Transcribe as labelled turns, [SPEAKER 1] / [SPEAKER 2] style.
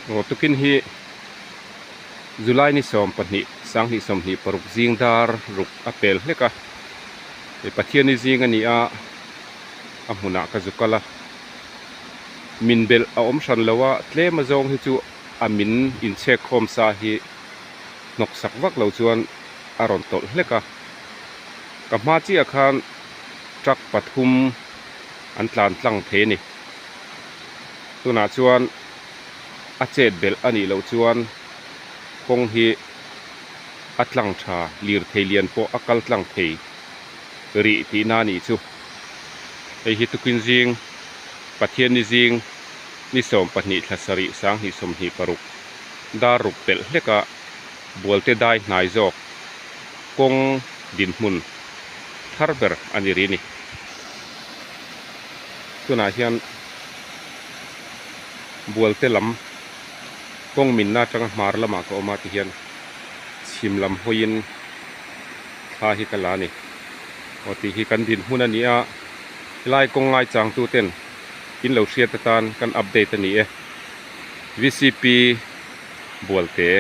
[SPEAKER 1] Aw tukin hi July ni 12 2026 zing dar ruk a pel hlek a hei Pathianni zing a ni a a hmunah ka zu kal a min belh a awm hran lo a tlem azawng hi chu a min inchhek khawm sa hi hnawk sak vak lo chuan a rawn tawlh hlek a ka hma chiah khan truck pathum an tlan tlang thei a ni tunah chuan a chet belh a nih loh chuan kawng hi a tlang tha lirthei lian pawh a kal tlang thei rih tihna a nih chu hei hi tukin zing Pathianni zing ni 12 thla sarih 2026 dar ruk pelh hlek a bualte dai hnai zawk kawng dinhmun thar ber a ni rih a ni. Tunah hian bualte lam kawng minna atanga hmar lamah ka awm a tihian chhim lam hawiin thla hi ka la a ni. Aw tih hi kan dinhmun a ni a, helai kawng ngaichang tu ten in lo hriat atan kan update a ni e. V_C_P bualte.